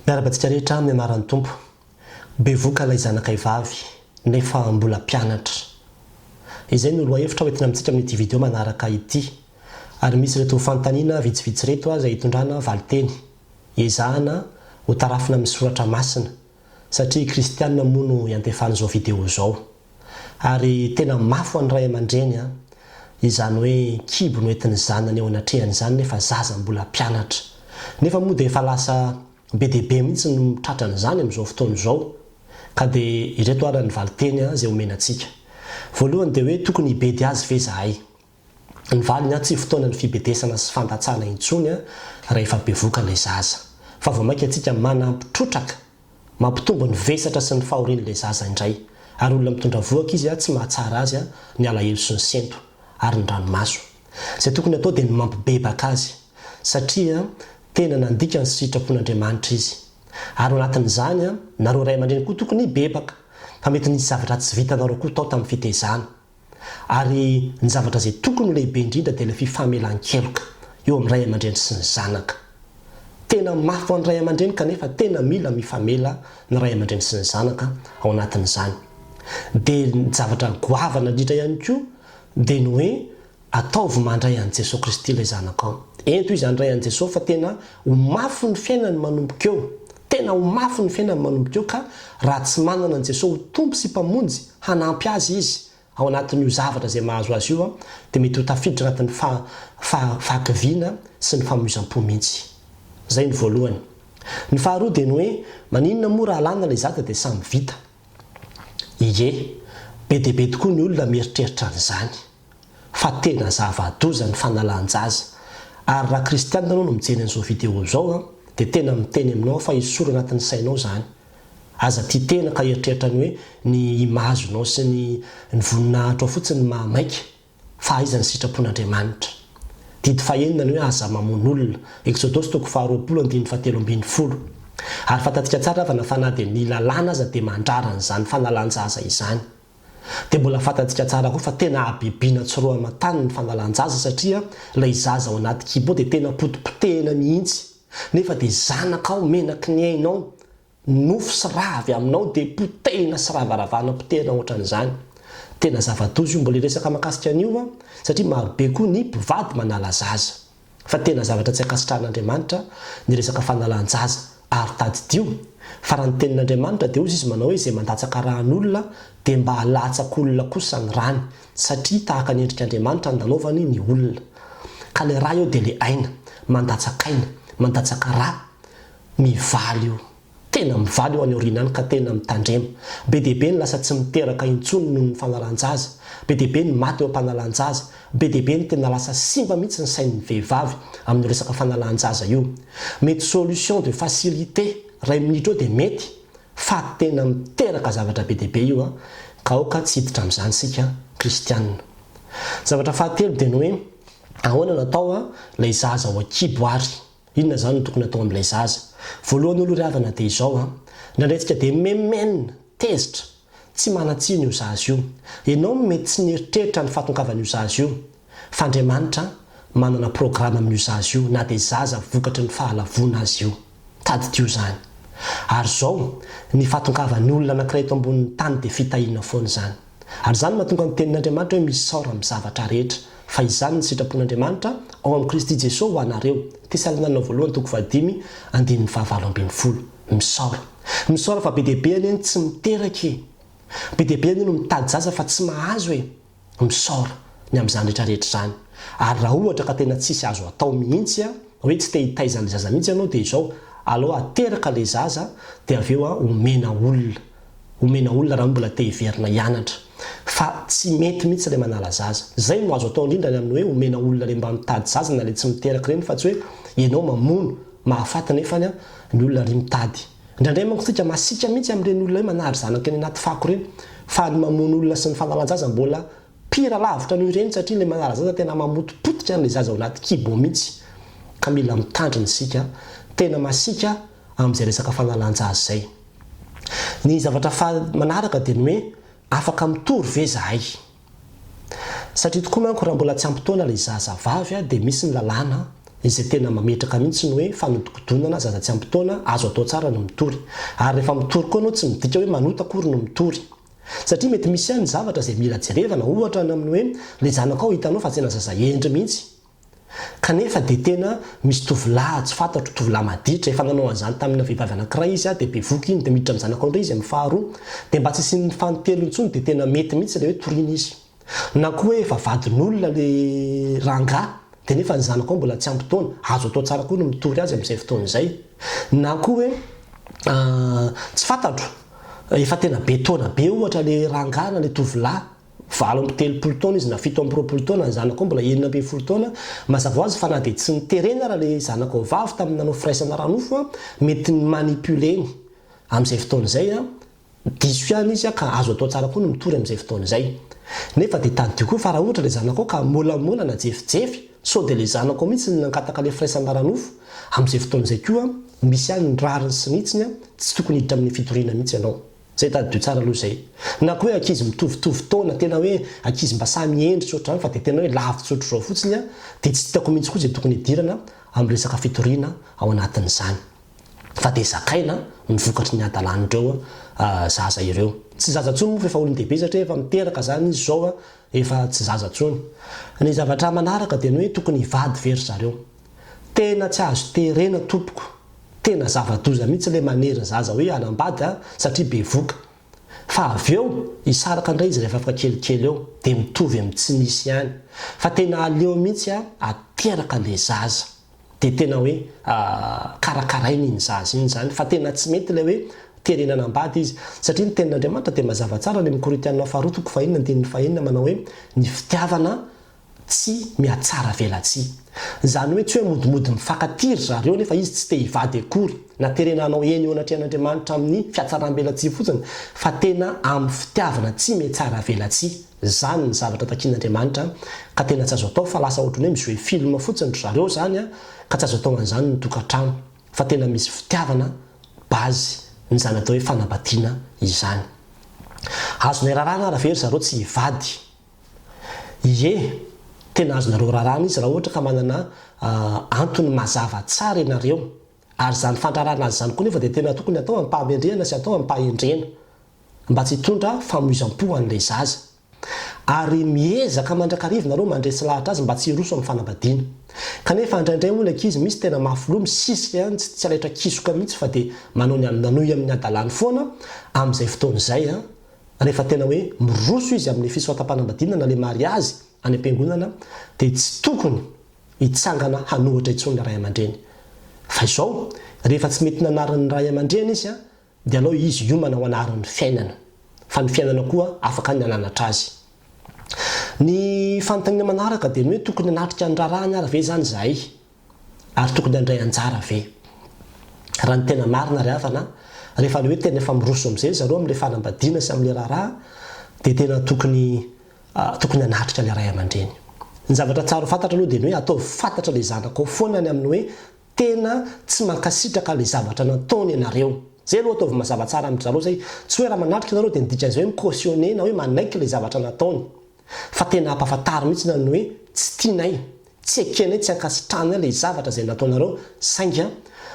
Miarahaba antsika rehetra amin'ny anaran'ny Tompo. Bevoka ilay zanakay vavy nefa mbola mpianatra. Izay no lohahevitra hoentina amintsika amin'ity video manaraka ity. Ary misy ireto fanontaniana vitsivitsy ireto izay hitondrana valinteny. Ezahana ho tarafina amin'ny soratra masina satria kristianina moa no iantefan'izao video izao. Ary tena mafy ho an'ny ray aman-dreny an! Izany hoe kibo no entin'ny zanany eo anatrehany izany nefa zaza mbola mpianatra. Nefa moa dia efa lasa be dia be mihitsy no tratran'izany amin'izao fotoana izao. Ka dia ireto ara ny valinteny izay omena antsika. Voalohany dia hoe tokony hibedy azy ve izahay? Ny valiny an, tsy fotoanan'ny fibedesana sy fandatsana intsony an, rahefa bevoka ilay zaza. Fa vao mainka antsika manampy trotraka, mampitombo ny vesatra sy ny fahorian'ilay zaza indray. Ary olona mitondra vohoka izy an, tsy mahatsara azy an, ny alahelo sy ny sento, ary ny ranomaso. Izay tokony atao dia ny mampibebaka azy. Satria tena nandika ny sitrapon'Andriamanitra izy. Ary ao anatin'izany an, nareo ray aman-dreny koa tokony hibebaka. Fa mety nisy zavatra tsy vitanareo koa tao tamin'ny fitezana. Ary ny zavatra izay tokony ho lehibe indrindra dia ilay fifamelan-keloka eo amin'ny ray aman-dreny sy ny zanaka. Tena mafy ho an'ny ray aman-dreny kanefa tena mila mifamela ny ray aman-dreny sy ny zanaka ao anatin'izany. Dia ny zavatra goavana indrindra ihany koa dia ny hoe ataovy mandray an'i Jesoa Kristy ilay zanakao. Ento izy handray an'i Jesoa fa tena ho mafy ny fiainany manomboka eo. Tena ho mafy ny fiainany manomboka eo ka raha tsy manana an'i Jesoa ho Tompo sy Mpamonjy hanampy azy izy ao anatin'io zavatra izay mahazo azy io dia mety ho tafiditra anatin'ny fahakiviana sy ny famoizam-po mihitsy. Izay ny voalohany. Ny faharoa dia ny hoe maninona moa raha alana ilay zaza dia samy vita. Ie, be dia be tokoa ny olona mieritreritra an'izany. Fa tena zava-doza ny fanalan-jaza. Ary raha kristianina ianao no mijery an'izao vidéo izao dia tena miteny aminao aho fa esory anatin'ny sainao izany. Aza tia tena ka hieritreritra ny hoe ny image-nao sy ny ny voninahitrao fotsiny no mahamaika fa aiza ny sitrapon'Andriamanitra. Didy fahenina ny hoe aza mamono olona, Eksodosy toko faharoapolo andininy fahatelo ambin'ny folo. Ary fantatsika tsara havana fa na dia ny lalàna aza dia mandrara an'izany fanalan-jaza izany. Dia mbola fantatsika tsara koa fa tena habibiana tsy roa aman-tany ny fanalan-jaza satria ilay zaza ao anaty kibo ao dia tena potipotehina mihitsy nefa dia zanakao menaky ny ainao Nofo sy ra avy aminao dia potehina sy ravaravana potehina ohatran'izany. Tena zava-doza io, mbola hiresaka makasika an'io aho satria marobe koa ny mpivady manala zaza. Fa tena zavatra tsy ankasitrahan'Andriamanitra ny resaka fanalan-jaza ary tadidio fa raha ny tenin'Andriamanitra dia hozy izy manao hoe izay mandatsaka ràn'olona dia mba alatsak'olona kosa ny ràny satria tahaka ny endrik'Andriamanitra ny nanaovany ny olona. Ka ilay rà eo dia ilay aina, mandatsak'aina, mandatsaka rà, Mivaly io. Tena mivaly io any aoriana any ka tena mitandrema. Be dia be ny lasa tsy miteraka intsony noho ny fanalan-jaza. Be dia be ny maty eo am-panalan-jaza. Be dia be ny tena lasa simba mihitsy ny sain'ny vehivavy amin'io resaka fanalan-jaza io. Mety solution de facilité iray minitra eo dia mety fa tena miteraka zavatra be dia be io an! Ka aoka tsy hiditra amin'izany isika kristianina. Zavatra fahatelo dia ny hoe ahoana no atao ilay zaza ao an-kibo ary? Inona izany no tokony atao amin'ilay zaza? Voalohany aloha ry havana dia izao an, indraindray tsika dia mimenomenona, tezitra, tsy manan-tsiny io zaza io. Ianao no mety tsy nieritreritra ny fahatongavan'io zaza io, fa Andriamanitra manana programa amin'io zaza io na dia zaza vokatry ny fahalavoana aza io. Tadidio izany. Ary izao, ny fahatongavan'ny olona anankiray eto ambonin'ny tany dia fitahiana foana izany. Ary izany no mahatonga ny tenin'Andriamanitra hoe misaora amin'ny zavatra rehetra, fa izany ny sitrapon'Andriamanitra ao amin'i Kristy Jesoa ho anareo. Tesalonianina voalohany toko fahadimy andininy fahavalo ambin'ny folo. Misaora. Misaora fa be dia be anie ny tsy miteraka e! Be dia be anie no mitady zaza fa tsy mahazo e! Misaora ny amin'izany rehetra rehetra izany. Ary raha ohatra ka tena tsisy azo atao mihitsy an, hoe tsy te hitaiza an'ilay zaza mihitsy ianao dia izao, aleo ateraka ilay zaza dia avy eo an omena olona. Omena olona raha mbola te hiverina hianatra. Fa tsy mety mihitsy ilay manala zaza. Izay no azo atao indrindra ny amin'ny hoe omena olona ilay mba mitady zaza na ilay tsy miteraka ireny fa tsy hoe ianao mamono, mahafaty nefany an ny olona ry mitady. Indraindray manko tsika masiaka mihitsy amin'ireny olona hoe manary zanaka eny anaty fako ireny. Fa ny mamono olona sy ny fanalan-jaza mbola pire lavitra noho ireny satria ilay manala zaza tena mamotipotika an'ilay zaza ao anaty kibo ao mihitsy. Ka mila mitandrina isika. Tena masiaka amin'izay resaka fanalan-jaza izay. Ny zavatra faha manaraka dia ny hoe afaka mitory ve izahay? Satria tokoa manko raha mbola tsy ampy taona ilay zaza vavy dia misy ny lalàna. Izay tena mametraka mihitsy ny hoe fanodikodonana zaza tsy ampy taona, azo atao tsara ny mitory. Ary rehefa mitory koa ianao tsy midika hoe manota akory no mitory. Satria mety misy ihany ny zavatra izay mila jerevana, ohatra ny amin'ny hoe ilay zanakao hitanao fa tena zaza hendry mihitsy. Kanefa dia tena misy tovolahy tsy fantatro, tovolahy maditra, efa nanao an'izany tamina vehivavy anankiray izy dia bevohoka iny dia miditra amin'ny zanakao indray izy amin'ny faharoa. Dia mba tsy hisian'ny fanintelony intsony dia tena mety mihitsy ilay hoe toriana izy. Na koa hoe efa vadin'olona le rangahy dia nefa ny zanakao mbola tsy ampy taona, azo atao tsara koa ny mitory azy amin'izay fotoana izay. Na koa hoe tsy fantatro, efa tena be taona be ohatra le rangahy na le tovolahy, 38 taona izy na 27 taona, ny zanakao mbola 16 taona, mazava ho azy fa na dia tsy niterena ara le zanakao vavy tamin'ny nanao firaisana ara-nofo, mety ni-manipuler-ny amin'izay fotoana izay an, Diso ihany izy ka azo atao tsara koa ny mitory amin'izay fotoana izay. Nefa dia tadidio koa fa raha ohatra ilay zanakao ka molamola na jefijefy, sao dia ilay zanakao mihitsy no nangataka ilay firaisana ara-nofo, amin'izay fotoana izay koa misy ihany ny rariny sy ny hitsiny, tsy tokony hiditra amin'ny fitoriana mihitsy ianao. Izay tadidio tsara aloha izay. Na koa hoe ankizy mitovitovy taona, tena hoe ankizy mba samy hendry sy ohatr'izany fa dia tena hoe lavitsy ohatr'izao fotsiny, dia tsy hitako mihitsy koa izay tokony hidirana amin'ny resaka fitoriana ao anatin'izany. fa dia zakaina ny vokatry ny hadalan'ireo zaza ireo. Tsy zaza intsony moa fa efa olon-dehibe satria efa miteraka izany izy izao efa tsy zaza intsony. Ny zavatra manaraka dia ny hoe tokony hivady ve ry zareo? Tena tsy azo terena tompoko, tena zava-doza mihitsy ilay manery zaza hoe hanambady satria bevoka. Fa avy eo hisaraka indray izy rehefa afaka kelikely eo dia mitovy amin'ny tsy nisy ihany. Fa tena aleo mihitsy ateraka ilay zaza. Dia tena hoe karakaraina iny zaza iny izany fa tena tsy mety ilay hoe terena hanambady izy. Satria ny tenin'Andriamanitra dia mazava tsara any amin'ny Korintiana faharoa toko fahenina andininy fahenina manao hoe ny fitiavana tsy mihatsara velatsihy. Izany hoe tsy hoe modimody mifankatia ry zareo nefa izy tsy te hivady akory na terena hanao eny eo anatrehan'Andriamanitra amin'ny fihatsaram-belatsihy fotsiny fa tena amin'ny fitiavana tsy mihatsara velatsihy. Zany ny zavatra takian'Andriamanitra ka tena tsy azo atao fa lasa ohatran'ny hoe mi-jouer film fotsiny ry zareo zany ka tsy azo atao an'izany ny tokantrano fa tena misy fitiavana base n'izany atao hoe fanambadiana izany. Azonay raràna ara ve ry zareo tsy hivady? Ie, tena azonareo raràna izy raha ohatra ka manana antony mazava tsara ianareo ary izany fandraràna azy izany koa nefa dia tena tokony atao amim-pahamendrehana sy atao amim-pahendrena. mba tsy hitondra famoizam-po ho an'ilay zaza. Ary miezaka mandrakariva nareo mandresy lahatra azy mba tsy hiroso amin'ny fanambadiana. Kanefa indraindray moa ny ankizy misy tena mafy loha misisika ihany tsy tsy alaitra kisoka mihitsy fa dia manao ny nanohy amin'ny hadalany foana amin'izay fotoana izay an, rehefa tena hoe miroso izy amin'ny fisoratam-panambadiana na ilay mariazy any am-piangonana dia tsy tokony hitsangana hanohitra intsony ny ray aman-dreny. Fa izao, rehefa tsy mety nanarin'ny ray aman-dreny izy an, Dia alao izy hiomana ho anarin'ny fiainana, fa ny fiainana koa afaka ny hananatra azy. Ny fanontaniana manaraka dia ny hoe tokony hanatrika ny raharahany ary ve izany izahay? Ary tokony handray anjara ve? Raha ny tena marina ry havana, rehefa ilay hoe tena efa miroso amin'izay ry zareo amin'ilay fanambadiana sy amin'ilay raharaha dia tena tokony tokony hanatrika ilay ray aman-dreny. Ny zavatra tsara ho fantatra aloha dia ny hoe ataovy fantatra ilay zanakao foana ny amin'ny hoe Tena tsy mankasitraka le zavatra nataony ianareo. Zay aloha ataovy mazava tsara amin-dry zareo zay. Tsy hoe raha manatrika nareo dia ny dikan'izay hoe mi-cautionner na hoe manaiky le zavatra nataony. Fa tena ampafantaro mihitsy ny hoe tsy tianay, tsy ekenay, tsy ankasitrahanay le zavatra izay nataonareo saingy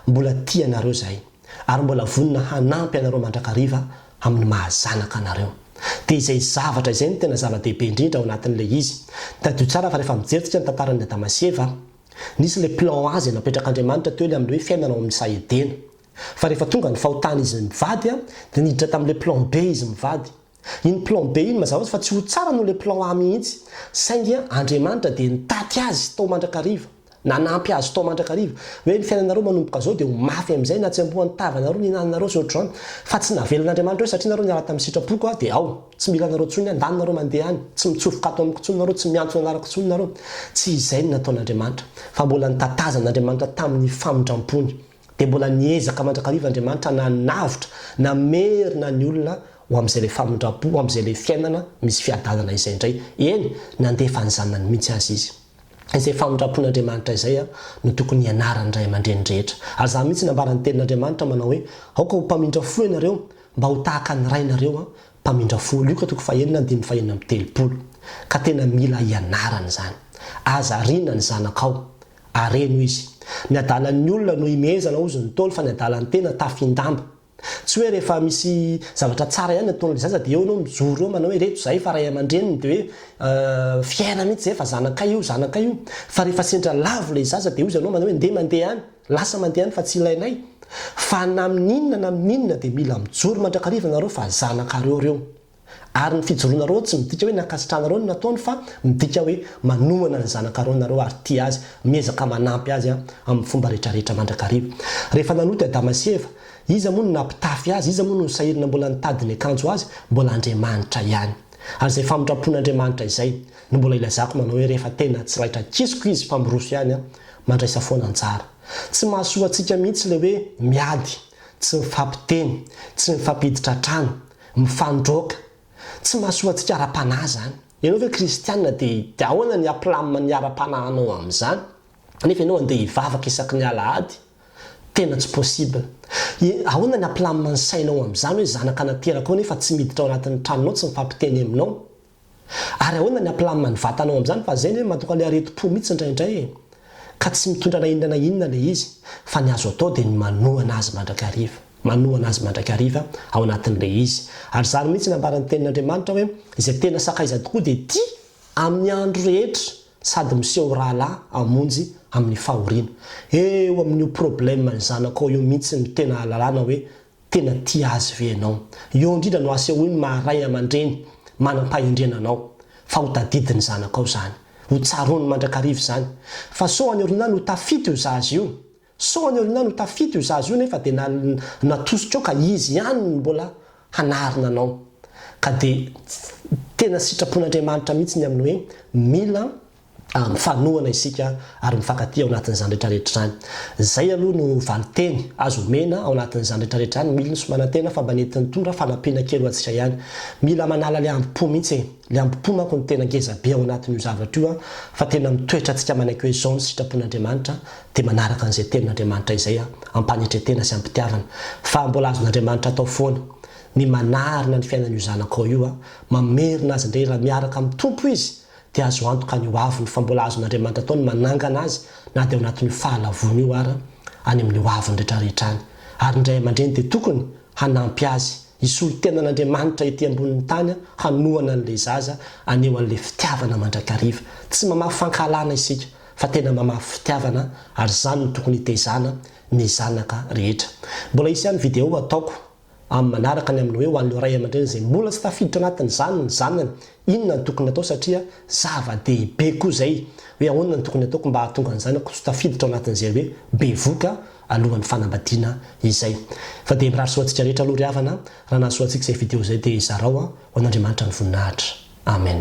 mbola tia anareo zahay. Ary mbola vonona hanampy anareo mandrakariva amin'ny maha zanaka anareo. Dia izay zavatra izay no tena zava-dehibe indrindra ao anatin'ilay izy. Tadidio tsara fa rehefa mijery tsika ny tantaran'i Adama sy Eva, Nisy ilay plan A izay napetrak'Andriamanitra teo ilay amin'ny hoe fiainana ao amin'ny saha Edena. Fa rehefa tonga ny fahotan'izy mivady dia niditra tamin'ilay plan B izy mivady. Iny plan B iny mazava ho azy fa tsy ho tsara noho ilay plan A mihitsy. Saingy Andriamanitra dia nitaty azy tao mandrakariva. Nanampy azy tao mandrakariva. Hoe ny fiainanareo manomboka izao dia ho mafy amin'izay na tsy ambohan'ny tavanareo ny hinananareo sy ohatr'izany. Fa tsy navelan'Andriamanitra hoe satria nareo niala tamin'ny sitrapoko dia ao. Tsy mila anareo intsony aho, ndany nareo mandeha any, tsy mitsofoka ato amiko intsony nareo, tsy miantso ny anarako intsony nareo. Tsy izay no nataon'Andriamanitra, fa mbola nitatazan'Andriamanitra tamin'ny famindrampony. Dia mbola niezaka mandrakariva Andriamanitra nanavotra, namerina ny olona ho amin'izay ilay famindrampo, ho amin'izay ilay fiainana misy fiadanana izay indray. Eny, nandefa ny Zanany mihitsy aza Izy. Izay famindrampon'Andriamanitra izay no tokony hianaran'ny ray aman-dreny rehetra. Ary izany mihitsy no nambaran'ny Tenin'Andriamanitra manao hoe, Aoka ho mpamindra fo ianareo, mba ho tahaka ny Rainareo mpamindra fo, Lioka toko fahenina andininy fahenina amby telopolo. Ka tena mila ianarana izany. Aza ariana ny zanakao. Areno izy. Ny adalan'ny olona no imehezana hozy ny Ntaolo fa ny adalan'ny tena tafin-damba. Tsy hoe rehefa misy zavatra tsara ihany ataon'ilay zaza dia eo ianao mijoro eo manao hoe ireto izahay fa ray aman-dreniny dia hoe fier mihitsy izahay fa zanakay io, zanakay io. Fa rehefa sendra lavo ilay zaza dia hozy ianao manao hoe ndeha mandeha any, lasa mandeha any fa tsy ilainay. Fa na amin'inona na amin'inona dia mila mijoro mandrakariva nareo fa zanakareo ireo. Ary ny fijoroanareo tsy midika hoe nankasitrahanareo ny nataony fa midika hoe manohana ny zanakareo nareo ary tia azy, miezaka manampy azy amin'ny fomba rehetrarehetra mandrakariva. Rehefa nanota i Adama sy Eva, iza moa no nampitafy azy, iza moa no nisahirana mbola nitady ny akanjo azy? Mbola Andriamanitra ihany. Ary izay famindram-pon'Andriamanitra izay no mbola ilazako manao hoe rehefa tena tsy raitra kisoko izy fa miroso ihany an, mandraisa foana anjara. Tsy mahasoa antsika mihitsy ilay hoe miady, tsy mifampiteny, tsy mifampiditra an-trano, Mifandroaka. Tsy mahasoa antsika ara-panahy izany. Ianao ve kristiana dia dia ahoana ny hampilamina ny ara-panahinao amin'izany? Nefa ianao andeha hivavaka isaky ny alahady? Tena tsy possible. Ahoana ny hampilamina ny sainao amin'izany hoe zanaka naterakao nefa tsy miditra ao anatin'ny tranonao, tsy mifampiteny aminao? Ary ahoana ny hampilamina ny vatanao amin'izany fa zay anie mahatonga ilay aretim-po mihitsy indraindray e! Ka tsy mitondra na inona na inona ilay izy fa ny azo atao dia ny manohana azy mandrakariva, manohana azy mandrakariva ao anatin'ilay izy. Ary izany mihitsy no ambaran'ny tenin'Andriamanitra hoe izay tena sakaiza tokoa dia tia amin'ny andro rehetra sady miseho rahalahy hamonjy amin'ny fahoriana. Eo amin'io problème ny zanakao io mihitsy no tena ahalalana hoe Tena tia azy ve ianao? Eo indrindra no asehoy ny maha ray aman-dreny manam-pahendrena anao, fa ho tadidin'ny zanakao izany. Ho tsaroany mandrakariva izany. Fa sao any aoriana any ho tafita io zaza io. Sao any aoriana any ho tafita io zaza io nefa dia natosika ao ka izy ihany no mbola hanarina anao. Ka dia tena sitrapon'Andriamanitra mihitsy ny amin'ny hoe mila mifanohana isika ary mifankatia ao anatin'izany rehetra rehetra izany. Izay aloha no valinteny azo omena ao anatin'izany rehetra rehetra izany. Mila sy manantena fa mba nety nitondra fanampiana kely ho antsika ihany. Mila manala ilay hambom-po mihitsy e. Ilay hambom-po manko no tena ngeza be ao anatin'io zavatra io fa tena mitoetra antsika manaiky hoe izao no sitrapon'Andriamanitra dia manaraka an'izay tenin'Andriamanitra izay am-panetren-tena sy am-pitiavana. Fa mbola azon'Andriamanitra atao foana ny manarina ny fiainan'io zanakao io, mamerina azy indray raha miaraka amin'ny Tompo izy dia azo antoka ny ho aviny fa mbola azon'Andriamanitra atao ny manangana azy na dia ao anatin'io fahalavoana io ara any amin'ny ho aviny rehetrarehetra any. Ary ny ray aman-dreny dia tokony hanampy azy, hisolo tena an'Andriamanitra ety ambonin'ny tany hanohana an'ilay zaza, haneho an'ilay fitiavana mandrakariva. Tsy mamafy fankahalana isika fa tena mamafy fitiavana ary izany no tokony hitezana ny zanaka rehetra. Mbola hisy ihany video hataoko Amin'ny manaraka ny amin'ny hoe ho an'ireo ray aman-dreny izay mbola tsy tafiditra anatin'izany ny zanany, inona no tokony atao satria zava-dehibe koa izay hoe ahoana no tokony ataoko mba hahatonga ny zanako tsy tafiditra ao anatin'izay hoe bevoka alohan'ny fanambadiana izay. Fa dia mirary soa antsika rehetra aloha ry havana, raha nahasoa antsika izay video izay dia zarao ho an'Andriamanitra ny voninahitra. Amen.